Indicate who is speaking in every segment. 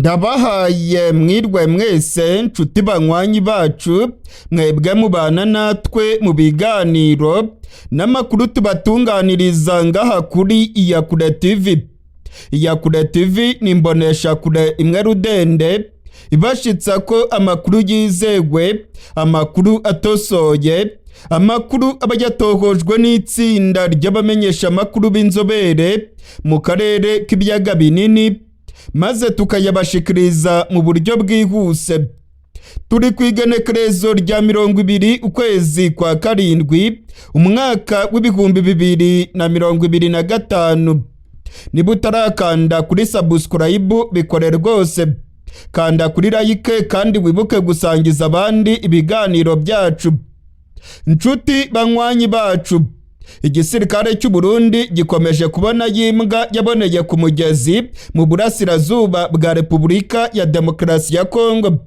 Speaker 1: Ndabahaye mwirwe mwese nshuti banywanyi bacu, mwebwe mubana natwe mu biganiro n'amakuru tubatunganiriza ngaha kuri Iyakure TV. Iyakure TV ni imboneshakure imwe rudende ibashitsa ko amakuru yizewe, amakuru atosoye, amakuru aba yatohojwe n'itsinda ry'abamenyeshamakuru b'inzobere mu karere k'ibiyaga binini, maze tukayabashikiriza mu buryo bwihuse. Turi ku igenekerezo rya 20 ukwezi kwa karindwi, umwaka w'2025. Niba utarakanda kuri subscribe, bikore rwose, kanda kuri like kandi wibuke gusangiza abandi ibiganiro byacu. Nshuti banywanyi bacu, igisirikare cy'u Burundi gikomeje kubona yimbwa yaboneye ku mugezi mu burasirazuba bwa Repubulika ya Demokarasi ya Kongo,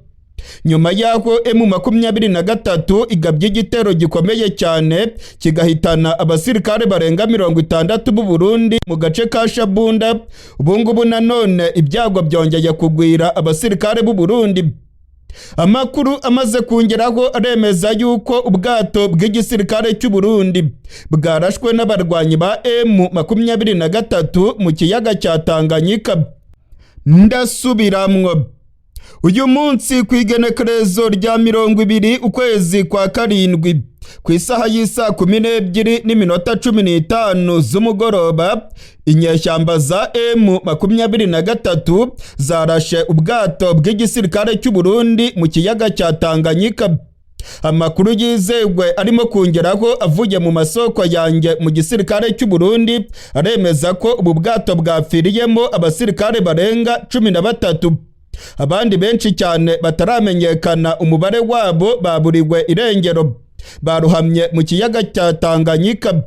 Speaker 1: nyuma y'aho M23 igabye igitero gikomeye cyane kigahitana abasirikare barenga 60 b'u Burundi mu gace ka Shabunda. Ubungubu nanone ibyago byongeye kugwira abasirikare b'u Burundi. Amakuru amaze kungeraho aremeza yuko ubwato bw'igisirikare cy'u Burundi bwarashwe n'abarwanyi ba M23 mu kiyaga cya Tanganyika. Ndasubiramwo, uyu munsi ku igenekerezo rya 20 ukwezi kwa karindwi, ku isaha y'isaa 12:15 z'umugoroba, inyeshyamba za M23 zarashe ubwato bw'igisirikare cy'u Burundi mu kiyaga cya Tanganyika. Amakuru yizewe arimo kungeraho avuye mu masoko yanjye mu gisirikare cy'u Burundi aremeza ko ubu bwato bwapfiriyemo abasirikare barenga 13, abandi benshi cyane bataramenyekana umubare wabo baburiwe irengero, baruhamye mu kiyaga cya Tanganyika.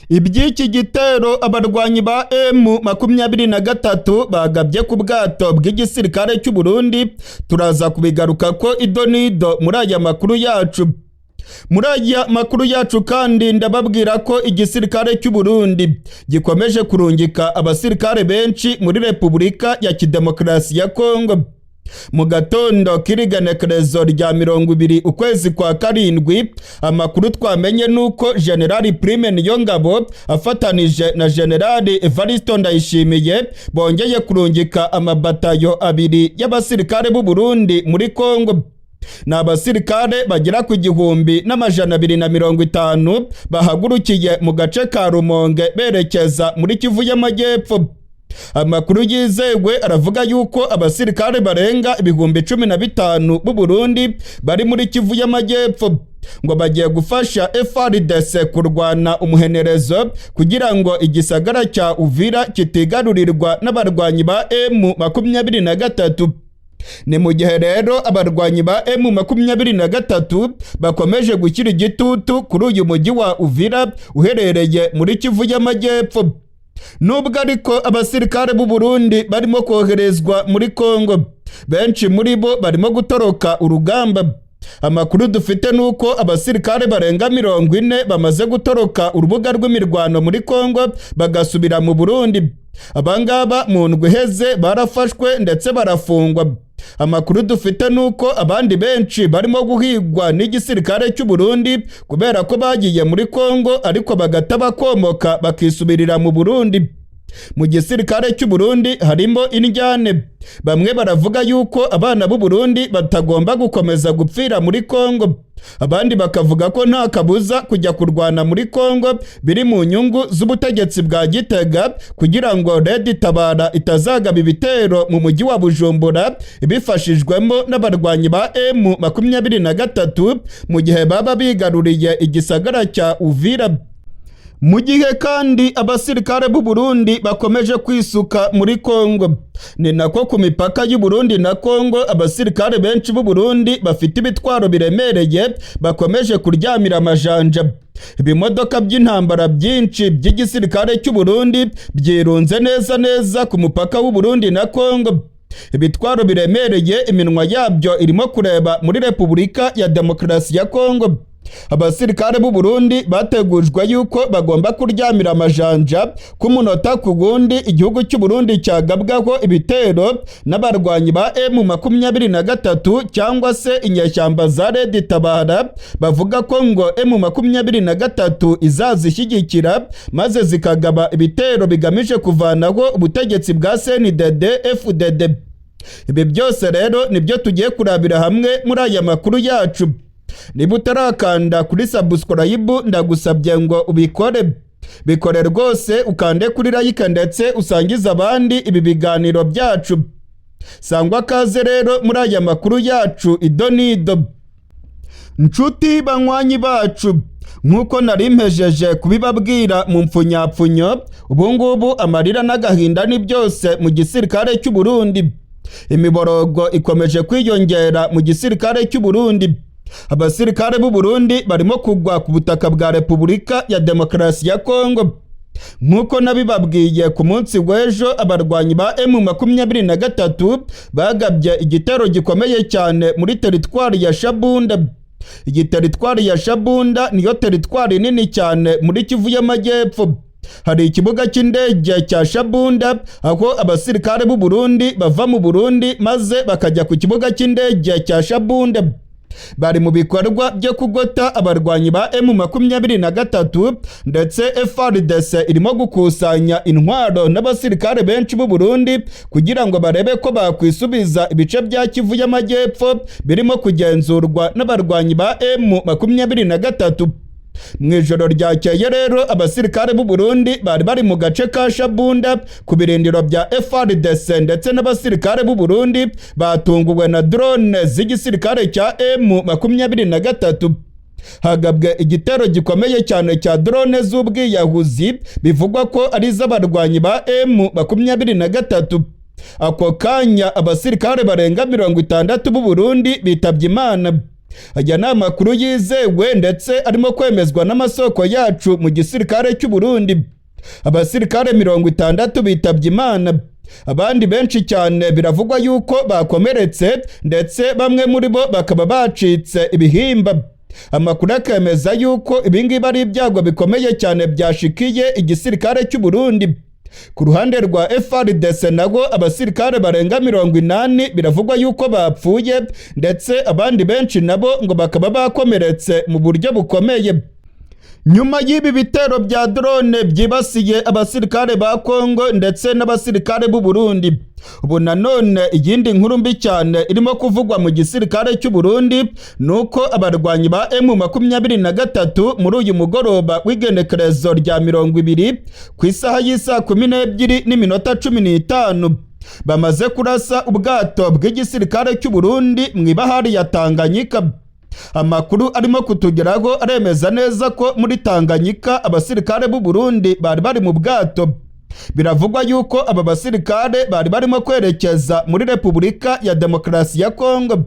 Speaker 1: Iby'iki gitero abarwanyi ba M23 bagabye ku bwato bw'igisirikare cy'u Burundi turaza kubigaruka ko idonido muri aya makuru yacu. Muri aya makuru yacu kandi ndababwira ko igisirikare cy'u Burundi gikomeje kurungika abasirikare benshi muri Repubulika ya Kidemokarasi ya Kongo. Mu gatondo k'irigenekerezo rya 20 ukwezi kwa karindwi, amakuru twamenye nuko Generali Prime Niyongabo afatanije na Generali Evaristo Ndayishimiye bongeye kurungika amabatayo abiri y'abasirikare b'u Burundi muri Kongo. Ni abasirikare bagera ku 1250 bahagurukiye mu gace ka Rumonge berekeza muri Kivu y'Amajyepfo. Amakuru yizewe aravuga yuko abasirikare barenga 15,000 b'u Burundi bari muri Kivu y'Amajyepfo, ngo bagiye gufasha FARDC kurwana umuhenerezo kugira ngo igisagara cya Uvira kitigarurirwa n'abarwanyi ba M23. Ni mu gihe rero abarwanyi ba M23 bakomeje gushyira igitutu kuri uyu mujyi wa Uvira uherereye muri Kivu y'Amajyepfo. Nubwo ariko abasirikare b'u Burundi barimo koherezwa muri Kongo, benshi muri bo barimo gutoroka urugamba. Amakuru dufite nuko abasirikare barenga 40 bamaze gutoroka urubuga rw'imirwano muri Kongo bagasubira mu Burundi. Abangaba mu ndwi iheze barafashwe ndetse barafungwa. Amakuru dufite nuko abandi benshi barimo guhigwa n'igisirikare cy'u Burundi kubera ko bagiye muri Kongo ariko bagata bakomoka bakisubirira mu Burundi. Mu gisirikare cy'u Burundi harimo indyane. Bamwe baravuga yuko abana b'u Burundi batagomba gukomeza gupfira muri Kongo, abandi bakavuga ko nta kabuza kujya kurwana muri Kongo biri mu nyungu z'ubutegetsi bwa Gitega, kugira ngo Red Tabara itazagaba ibitero mu mujyi wa Bujumbura ibifashijwemo n'abarwanyi ba M23 mu gihe baba bigaruriye igisagara cya Uvira. Mu gihe kandi abasirikare b'u Burundi bakomeje kwisuka muri Kongo, ni nako ku mipaka y'u Burundi na Kongo abasirikare benshi b'u Burundi bafite ibitwaro biremereye bakomeje kuryamira amajanja. Ibimodoka by'intambara byinshi by'igisirikare cy'u Burundi byirunze neza neza ku mupaka w'u Burundi na Kongo. Ibitwaro biremereye iminwa yabyo irimo kureba muri Repubulika ya Demokarasi ya Kongo. Abasirikare b'u Burundi bategujwe yuko bagomba kuryamira amajanja ku munota ku wundi igihugu cy'u Burundi cyagabwaho ibitero n'abarwanyi ba M23 cyangwa se inyeshyamba za Red Tabara, bavuga ko ngo M23 izazishyigikira maze zikagaba ibitero bigamije kuvanaho ubutegetsi bwa CNDD FDD. Ibi byose rero nibyo tugiye kurabira hamwe muri aya makuru yacu. Niba utarakanda kuri subscribe, ndagusabye ngo ubikore, bikore rwose, ukande kuri like ndetse usangize abandi ibi biganiro byacu. Sangwa kaze rero muri aya makuru yacu idonido. Nshuti banywanyi bacu, nk'uko nari mpejeje kubibabwira mu mpfunyapfunyo, ubu ngubu amarira n'agahinda ni byose mu gisirikare cy'u Burundi. Imiborogo ikomeje kwiyongera mu gisirikare cy'u Burundi. Abasirikare b'u Burundi barimo kugwa ku butaka bwa Repubulika ya Demokarasi ya Kongo. Nk'uko nabibabwiye ku munsi w'ejo, abarwanyi ba M23 bagabye igitero gikomeye cyane muri teritwari ya Shabunda. Iyi teritwari ya Shabunda niyo teritwari nini cyane muri Kivu y'Amajyepfo. Hari ikibuga cy'indege cya Shabunda, aho abasirikare b'u Burundi bava mu Burundi maze bakajya ku kibuga cy'indege cya Shabunda. Bari mu bikorwa byo kugota abarwanyi ba M23, ndetse FARDC irimo gukusanya intwaro n'abasirikare benshi b'u Burundi kugira ngo barebe ko bakwisubiza ibice bya Kivu y'Amajyepfo birimo kugenzurwa n'abarwanyi ba M23. Mu ijoro ryakeye rero, abasirikare b'u Burundi bari bari mu gace ka Shabunda ku birindiro bya FARDC ndetse n'abasirikare b'u Burundi batunguwe na drone z'igisirikare cya M23. Hagabwe igitero gikomeye cyane cya drone z'ubwiyahuzi bivugwa ko ari iz'abarwanyi ba M23. Ako kanya abasirikare barenga 60 b'u Burundi bitabye Imana. Aya ni amakuru yizewe ndetse arimo kwemezwa n'amasoko yacu mu gisirikare cy'u Burundi. Abasirikare 60 bitabye Imana, abandi benshi cyane biravugwa yuko bakomeretse, ndetse bamwe muri bo bakaba bacitse ibihimba. Amakuru akemeza yuko ibingibi ari ibyago bikomeye cyane byashikiye igisirikare cy'u Burundi. Ku ruhande rwa FARDC nago, abasirikare barenga 80 biravugwa yuko bapfuye, ndetse abandi benshi nabo ngo bakaba bakomeretse mu buryo bukomeye. Nyuma y'ibi bitero bya drone byibasiye abasirikare ba Kongo ndetse n'abasirikare b'u Burundi, ubu nanone iyindi nkuru mbi cyane irimo kuvugwa mu gisirikare cy'u Burundi nuko abarwanyi ba M23 muri uyu mugoroba w'igenekerezo rya 20 ku isaha y'isaa 12:15 bamaze kurasa ubwato bw'igisirikare cy'u Burundi mu ibahari ya Tanganyika. Amakuru arimo kutugeraho aremeza neza ko muri Tanganyika abasirikare b'u Burundi bari bari mu bwato. Biravugwa yuko aba basirikare bari barimo kwerekeza muri Repubulika ya Demokarasi ya Kongo.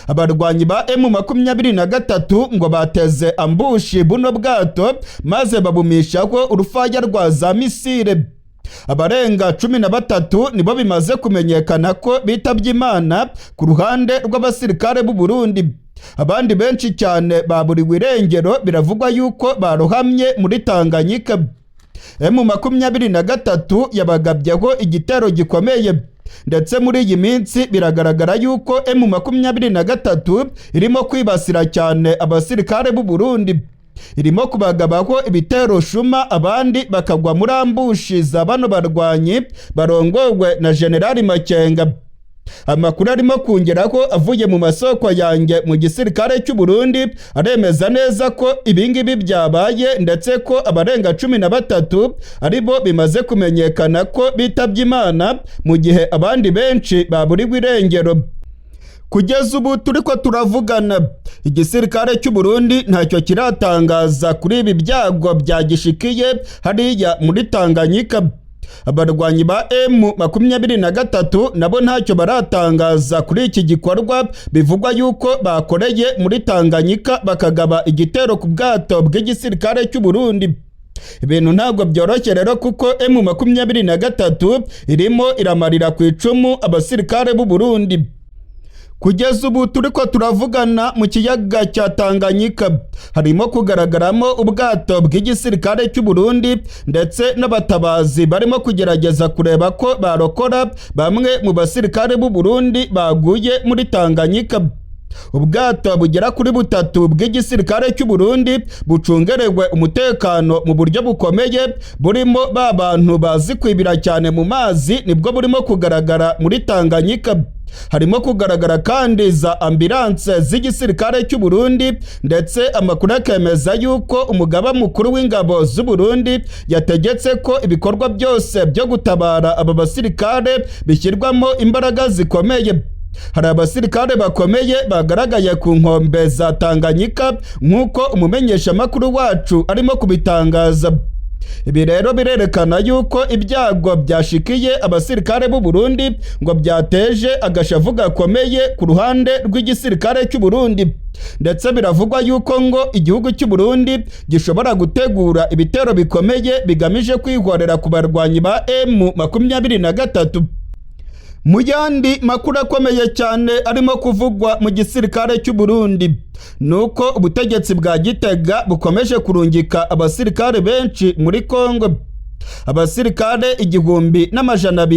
Speaker 1: Abarwanyi ba M23 ngo bateze ambush buno bwato maze babumishaho urufaya rwa za missile. Abarenga 13 nibo bimaze kumenyekana ko bitabye Imana ku ruhande rw'abasirikare b'u Burundi. Abandi benshi cyane baburiwe irengero, biravugwa yuko barohamye muri Tanganyika. M23 yabagabyeho igitero gikomeye, ndetse muri iyi minsi biragaragara yuko M23 irimo kwibasira cyane abasirikare b'u Burundi, irimo kubagabaho ibitero shuma, abandi bakagwa muri ambush za bano barwanyi barongowe na Generali Makenga. Amakuru arimo kongeraho avuye mu masoko yanjye mu gisirikare cy'u Burundi aremeza neza ko ibingibi byabaye, ndetse ko abarenga 13 aribo bimaze kumenyekana ko bitabye Imana, mu gihe abandi benshi baburiwe irengero. Kugeza ubu turiko turavugana, igisirikare cy'u Burundi ntacyo kiratangaza kuri ibi byago byagishikiye hariya muri Tanganyika. Abarwanyi ba M23 nabo ntacyo baratangaza kuri iki gikorwa bivugwa yuko bakoreye muri Tanganyika, bakagaba igitero ku bwato bw'igisirikare cy'u Burundi. Ibintu ntabwo byoroshye rero, kuko M23 irimo iramarira ku icumu abasirikare b'u Burundi. Kugeza ubu turiko turavugana, mu kiyaga cya Tanganyika harimo kugaragaramo ubwato bw'igisirikare cy'u Burundi ndetse n'abatabazi barimo kugerageza kureba ko barokora bamwe mu basirikare b'u Burundi baguye muri Tanganyika. Ubwato bugera kuri butatu bw'igisirikare cy'u Burundi bucungerewe umutekano mu buryo bukomeye, burimo ba bantu bazi kwibira cyane mu mazi, nibwo burimo kugaragara muri Tanganyika. Harimo kugaragara kandi za ambulance z'igisirikare cy'u Burundi, ndetse amakuru akemeza yuko umugaba mukuru w'ingabo z'u Burundi yategetse ko ibikorwa byose byo gutabara aba basirikare bishyirwamo imbaraga zikomeye. Hari abasirikare bakomeye bagaragaye ku nkombe za Tanganyika, nk'uko umumenyeshamakuru wacu arimo kubitangaza. Ibi rero birerekana yuko ibyago byashikiye abasirikare b'u Burundi ngo byateje agashavu gakomeye ku ruhande rw'igisirikare cy'u Burundi, ndetse biravugwa yuko ngo igihugu cy'u Burundi gishobora gutegura ibitero bikomeye bigamije kwihorera ku barwanyi ba M23. Mu yandi makuru akomeye cyane arimo kuvugwa mu gisirikare cy'u Burundi, nuko ubutegetsi bwa Gitega bukomeje kurungika abasirikare benshi muri Kongo. Abasirikare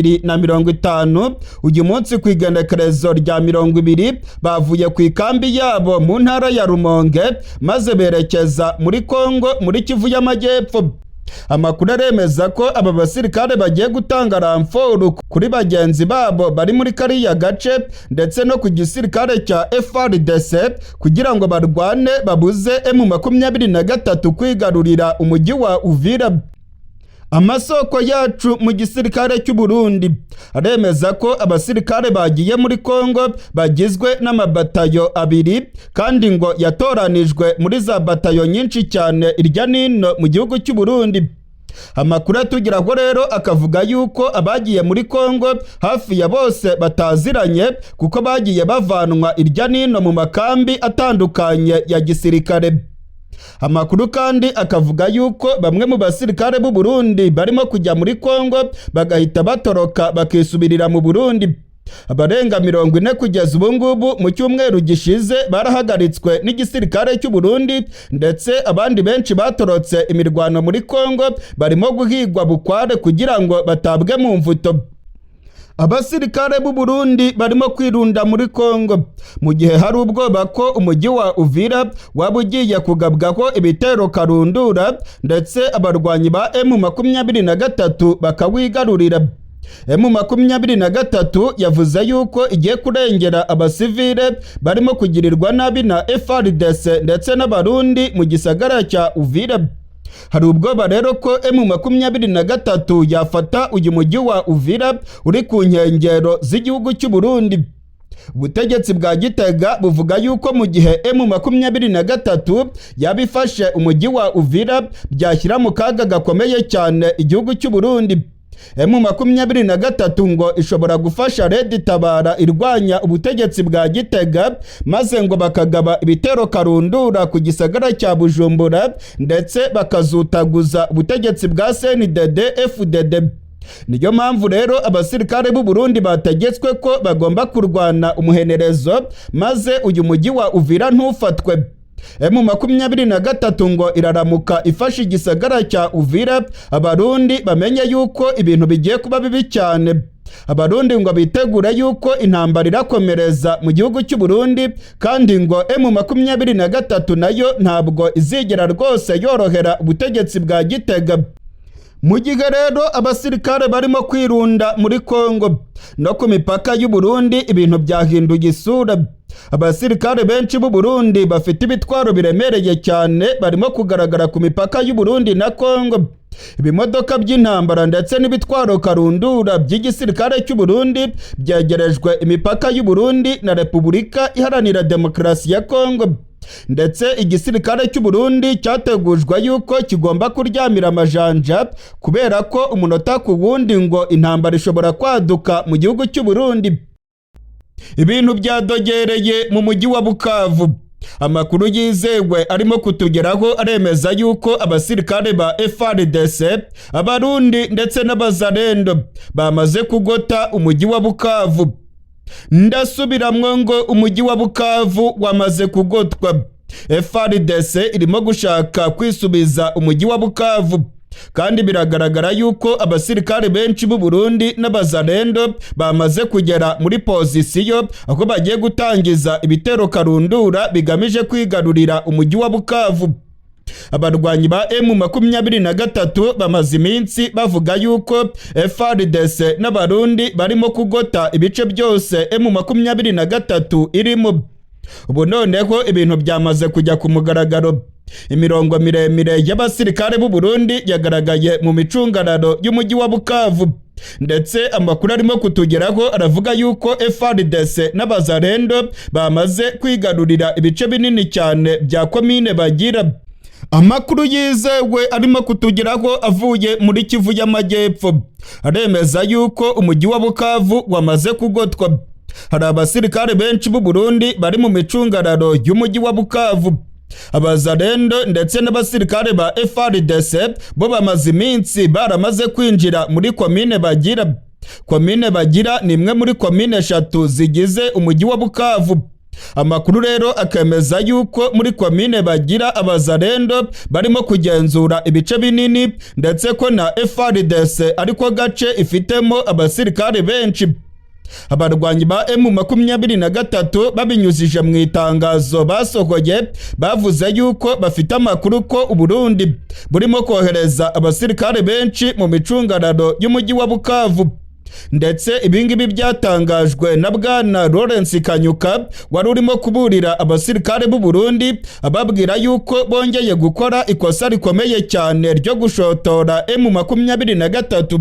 Speaker 1: 1250 uyu munsi ku igenekerezo rya 20 bavuye ku ikambi yabo mu ntara ya Rumonge maze berekeza muri Kongo, muri Kivu y'Amajyepfo. Amakuru aremeza ko aba basirikare bagiye gutanga renfort kuri bagenzi babo bari muri kariya gace ndetse no ku gisirikare cya FARDC, kugira ngo barwane babuze M23 kwigarurira umujyi wa Uvira. Amasoko yacu mu gisirikare cy'u Burundi aremeza ko abasirikare bagiye muri Kongo bagizwe n'amabatayo abiri, kandi ngo yatoranijwe muri za batayo nyinshi cyane irya nino mu gihugu cy'u Burundi. Amakuru atugeraho rero akavuga yuko abagiye muri Kongo hafi ya bose bataziranye, kuko bagiye bavanwa irya nino mu makambi atandukanye ya gisirikare. Amakuru kandi akavuga yuko bamwe mu basirikare b'u Burundi barimo kujya muri Kongo bagahita batoroka bakisubirira mu Burundi. Abarenga 40 kugeza ubu ngubu mu cyumweru gishize barahagaritswe n'igisirikare cy'u Burundi, ndetse abandi benshi batorotse imirwano muri Kongo barimo guhigwa bukware kugira ngo batabwe mu mvuto. Abasirikare b'u Burundi barimo kwirunda muri Kongo mu gihe hari ubwoba ko umujyi wa Uvira waba ugiye kugabwaho ibitero karundura, ndetse abarwanyi ba M23 bakawigarurira. M23 yavuze yuko igiye kurengera abasivile barimo kugirirwa nabi na FARDC ndetse n'Abarundi mu gisagara cya Uvira. Hari ubwoba rero ko M23 yafata uyu mujyi wa Uvira uri ku nkengero z'igihugu cy'u Burundi. Ubutegetsi bwa Gitega buvuga yuko mu gihe M23 yabifashe umujyi wa Uvira, byashyira mu kaga gakomeye cyane igihugu cy'u Burundi. M23 ngo ishobora gufasha Red Tabara irwanya ubutegetsi bwa Gitega, maze ngo bakagaba ibitero karundura ku gisagara cya Bujumbura, ndetse bakazutaguza ubutegetsi bwa CNDD FDD. Niyo mpamvu rero abasirikare b'u Burundi bategetswe ko bagomba kurwana umuhenerezo maze uyu mujyi wa Uvira ntufatwe. M23 ngo iraramuka ifashe igisagara cya Uvira, Abarundi bamenye yuko ibintu bigiye kuba bibi cyane. Abarundi ngo bitegure yuko intambara irakomereza mu gihugu cy'u Burundi, kandi ngo M23 nayo ntabwo izigera rwose yorohera ubutegetsi bwa Gitega. Mu gihe rero abasirikare barimo kwirunda muri Kongo, no ku mipaka y'u Burundi ibintu byahinduye isura. Abasirikare benshi b'u Burundi bafite ibitwaro biremereye cyane barimo kugaragara ku mipaka y'u Burundi na Kongo. Ibimodoka by'intambara ndetse n'ibitwaro karundura by'igisirikare cy'u Burundi byegerejwe imipaka y'u Burundi na Repubulika Iharanira Demokarasi ya Kongo, ndetse igisirikare cy'u Burundi cyategujwe yuko kigomba kuryamira amajanja, kubera ko umunota ku wundi ngo intambara ishobora kwaduka mu gihugu cy'u Burundi. Ibintu byadogereye mu mujyi wa Bukavu. Amakuru yizewe arimo kutugeraho aremeza yuko abasirikare ba FARDC, Abarundi ndetse n'Abazalendo bamaze kugota umujyi wa Bukavu. Ndasubiramwo ngo umujyi wa Bukavu wamaze kugotwa. FARDC irimo gushaka kwisubiza umujyi wa Bukavu, kandi biragaragara yuko abasirikare benshi b'u Burundi n'abazalendo bamaze kugera muri pozisiyo aho bagiye gutangiza ibitero karundura bigamije kwigarurira umujyi wa Bukavu. Abarwanyi ba M23 bamaze iminsi bavuga yuko FARDC n'Abarundi barimo kugota ibice byose M23 irimo. Ubu noneho ibintu byamaze kujya ku mugaragaro. Imirongo miremire y'abasirikare b'u Burundi yagaragaye mu micungararo y'umujyi wa Bukavu, ndetse amakuru arimo kutugeraho aravuga yuko FARDC n'abazalendo bamaze kwigarurira ibice binini cyane bya komine Bagira. Amakuru yizewe arimo kutugeraho avuye muri Kivu y'Amajyepfo aremeza yuko umujyi wa Bukavu wamaze kugotwa. Hari abasirikare benshi b'u Burundi bari mu micungararo y'umujyi wa Bukavu. Abazalendo ndetse n'abasirikare ba FARDC bo bamaze iminsi baramaze kwinjira muri komine Bagira. Komine Bagira ni imwe muri komine eshatu zigize umujyi wa Bukavu. Amakuru rero akemeza yuko muri komine Bagira abazalendo barimo kugenzura ibice binini, ndetse ko na FARDC ariko gace ifitemo abasirikare benshi. Abarwanyi ba M23 babinyujije mu itangazo basohoye bavuze yuko bafite amakuru ko Uburundi burimo kohereza abasirikare benshi mu micungararo y'umujyi wa Bukavu, ndetse ibingibi byatangajwe na Bwana Lawrence Kanyuka wari urimo kuburira abasirikare b'u Burundi, ababwira yuko bongeye gukora ikosa rikomeye cyane ryo gushotora M23.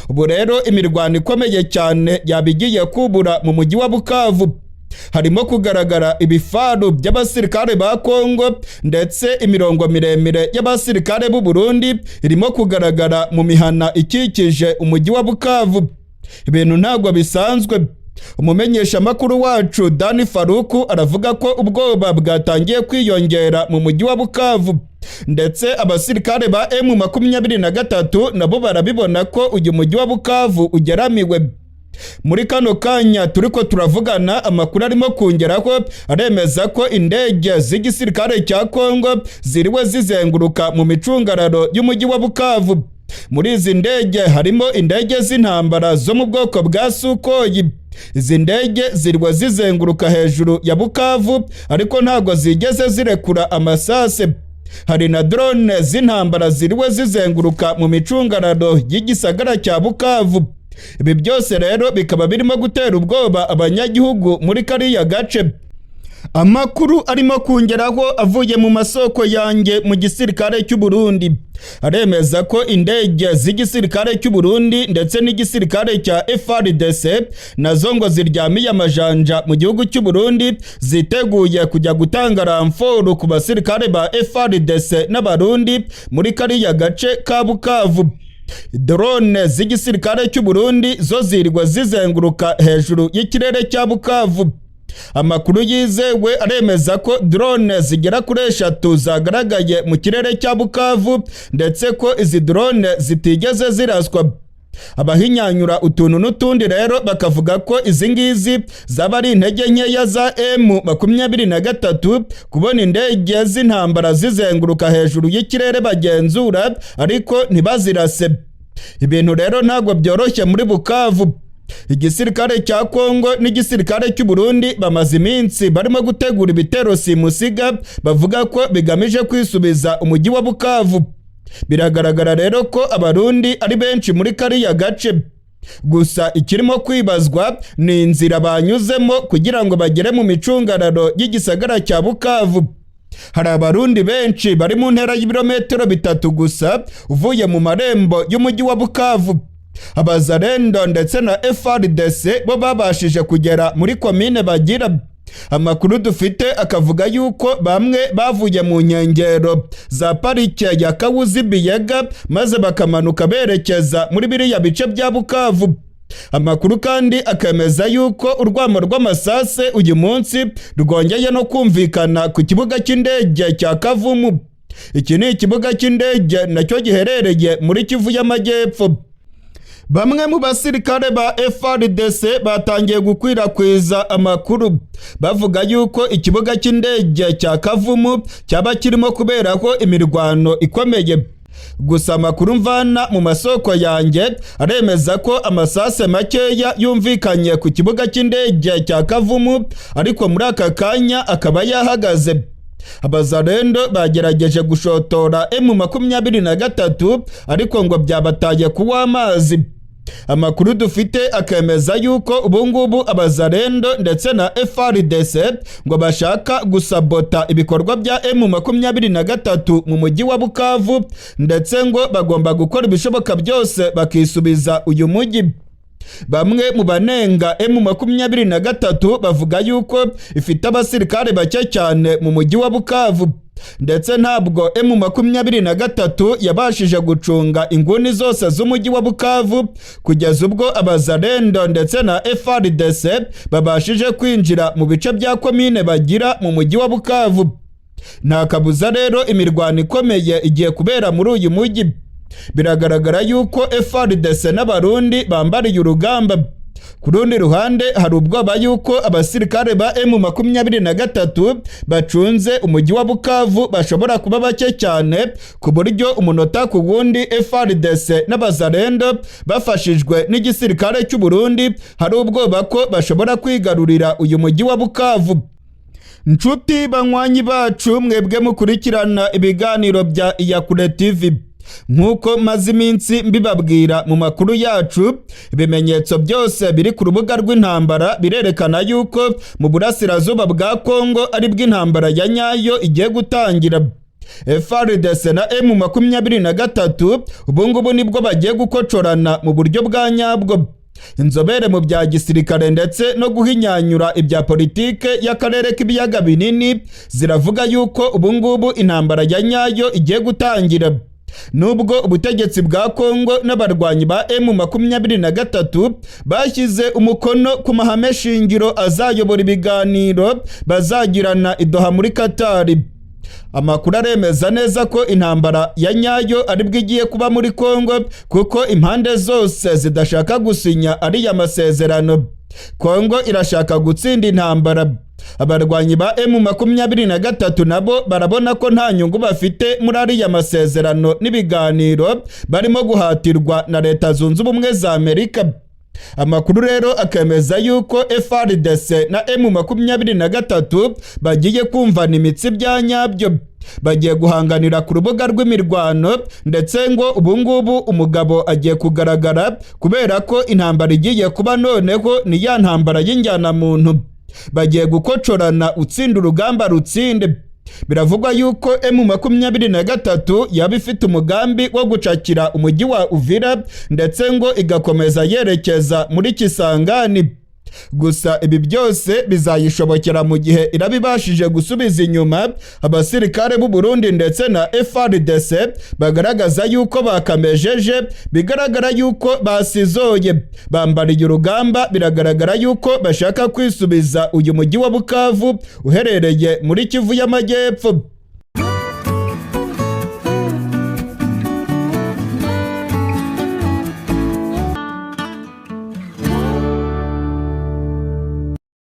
Speaker 1: Ubu rero imirwano ikomeye cyane yabigiye kubura mu mujyi wa Bukavu. Harimo kugaragara ibifaru by'abasirikare ba Kongo, ndetse imirongo miremire y'abasirikare b'u Burundi irimo kugaragara mu mihana ikikije umujyi wa Bukavu. Ibintu ntabwo bisanzwe. Umumenyeshamakuru wacu Dani Faruku aravuga ko ubwoba bwatangiye kwiyongera mu mujyi wa Bukavu, ndetse abasirikare ba M23 nabo barabibona ko uyu mujyi wa Bukavu ugeramiwe. Muri kano kanya turiko turavugana, amakuru arimo kongeraho aremeza ko indege z'igisirikare cya Kongo ziriwe zizenguruka mu micungararo y'umujyi wa Bukavu. Muri izi ndege harimo indege z'intambara zo mu bwoko bwa Sukhoi. Izi ndege ziriwe zizenguruka hejuru ya Bukavu, ariko ntabwo zigeze zirekura amasase. Hari na drone z'intambara ziriwe zizenguruka mu micungararo y'igisagara cya Bukavu. Ibi byose rero bikaba birimo gutera ubwoba abanyagihugu muri kariya gace. Amakuru arimo kongeraho avuye mu masoko yanjye mu gisirikare cy'u Burundi aremeza ko indege z'igisirikare cy'u Burundi ndetse n'igisirikare cya FARDC nazo ngo ziryamiye amajanja mu gihugu cy'u Burundi, ziteguye kujya gutanga renfort ku basirikare ba FARDC n'Abarundi muri kariya gace ka Bukavu. Drone z'igisirikare cy'u Burundi zo zirirwa zizenguruka hejuru y'ikirere cya Bukavu. Amakuru yizewe aremeza ko drone zigera kuri eshatu zagaragaye mu kirere cya Bukavu, ndetse ko izi drone zitigeze ziraswa. Abahinyanyura utuntu n'utundi rero bakavuga ko izi ngizi zaba ari intege nkeya za M23 kubona indege z'intambara zizenguruka hejuru y'ikirere bagenzura ariko ntibazirase. Ibintu rero ntabwo byoroshye muri Bukavu. Igisirikare cya Kongo n'igisirikare cy'u Burundi bamaze iminsi barimo gutegura ibitero simusiga bavuga ko bigamije kwisubiza umujyi wa Bukavu. Biragaragara rero ko Abarundi ari benshi muri kariya gace. Gusa ikirimo kwibazwa ni inzira banyuzemo kugira ngo bagere mu micungararo y'igisagara cya Bukavu. Hari Abarundi benshi bari mu ntera y'ibirometero 3 gusa uvuye mu marembo y'umujyi wa Bukavu. Abazalendo ndetse na FARDC bo babashije kugera muri komine Bagira. Amakuru dufite akavuga yuko bamwe bavuye mu nkengero za parike ya Kawuzi Biyega, maze bakamanuka berekeza muri biriya bice bya Bukavu. Amakuru kandi akemeza yuko urwamo rw'amasase uyu munsi rwongeye no kumvikana ku kibuga cy'indege cya Kavumu. Iki ni ikibuga cy'indege nacyo giherereye muri Kivu y'Amajyepfo. Bamwe mu basirikare ba FARDC batangiye gukwirakwiza amakuru bavuga yuko ikibuga cy'indege cya Kavumu cyaba kirimo kuberaho imirwano ikomeye. Gusa amakuru mvana mu masoko yanjye aremeza ko amasase makeya yumvikanye ku kibuga cy'indege cya Kavumu, ariko muri aka kanya akaba yahagaze. Abazalendo bagerageje gushotora M23, ariko ngo byabataye kuwa amazi. Amakuru dufite akemeza yuko ubungubu abazalendo ndetse na FARDC ngo bashaka gusabota ibikorwa bya M23 mu mujyi wa Bukavu, ndetse ngo bagomba gukora ibishoboka byose bakisubiza uyu mujyi. Bamwe mu banenga M23 bavuga yuko ifite abasirikare bake cyane mu mujyi wa Bukavu, ndetse ntabwo M23 yabashije gucunga inguni zose z'umujyi wa Bukavu kugeza ubwo abazalendo ndetse na FARDC babashije kwinjira mu bice bya komine bagira mu mujyi wa Bukavu. Nta kabuza rero imirwano ikomeye igiye kubera muri uyu mujyi. Biragaragara yuko FARDC n'Abarundi bambariye urugamba. Ku rundi ruhande, hari ubwoba yuko abasirikare ba M23 bacunze umujyi wa Bukavu bashobora kuba bake cyane, ku buryo umunota ku wundi FARDC n'abazalendo bafashijwe n'igisirikare cy'u Burundi, hari ubwoba ko bashobora kwigarurira uyu mujyi wa Bukavu. Nshuti banywanyi bacu, mwebwe mukurikirana ibiganiro bya Iyakure TV, nk'uko maze iminsi mbibabwira mu makuru yacu, ibimenyetso byose biri ku rubuga rw'intambara birerekana yuko mu burasirazuba bwa Kongo ari bw'intambara ya nyayo igiye gutangira. FARDC na M23 ubungubu nibwo bagiye gukocorana mu buryo bwa nyabwo. Inzobere mu bya gisirikare ndetse no guhinyanyura ibya politike y'akarere k'ibiyaga binini ziravuga yuko ubungubu intambara ya nyayo igiye gutangira. Nubwo ubutegetsi bwa Kongo n'abarwanyi ba M23 bashyize umukono ku mahame shingiro azayobora ibiganiro bazagirana i Doha muri Katari, amakuru aremeza neza ko intambara ya nyayo aribwo igiye kuba muri Kongo, kuko impande zose zidashaka gusinya ariya masezerano. Kongo irashaka gutsinda intambara. Abarwanyi ba M23 nabo barabona ko nta nyungu bafite muri ariya masezerano n'ibiganiro barimo guhatirwa na Leta Zunze Ubumwe za Amerika. Amakuru rero akemeza yuko FARDC na M23 bagiye kumvana imitsi bya nyabyo, bagiye guhanganira ku rubuga rw'imirwano, ndetse ngo ubungubu umugabo agiye kugaragara, kubera ko intambara igiye kuba noneho ni ya ntambara y'injyanamuntu. Bagiye gukocorana, utsinda urugamba rutsinde. Biravugwa yuko M23 yaba ifite umugambi wo gucakira umujyi wa Uvira, ndetse ngo igakomeza yerekeza muri Kisangani. Gusa ibi byose bizayishobokera mu gihe irabibashije gusubiza inyuma abasirikare b'u Burundi ndetse na FARDC bagaragaza yuko bakamejeje, bigaragara yuko basizoye, bambariye urugamba. Biragaragara yuko bashaka kwisubiza uyu mujyi wa Bukavu uherereye muri Kivu y'Amajyepfo.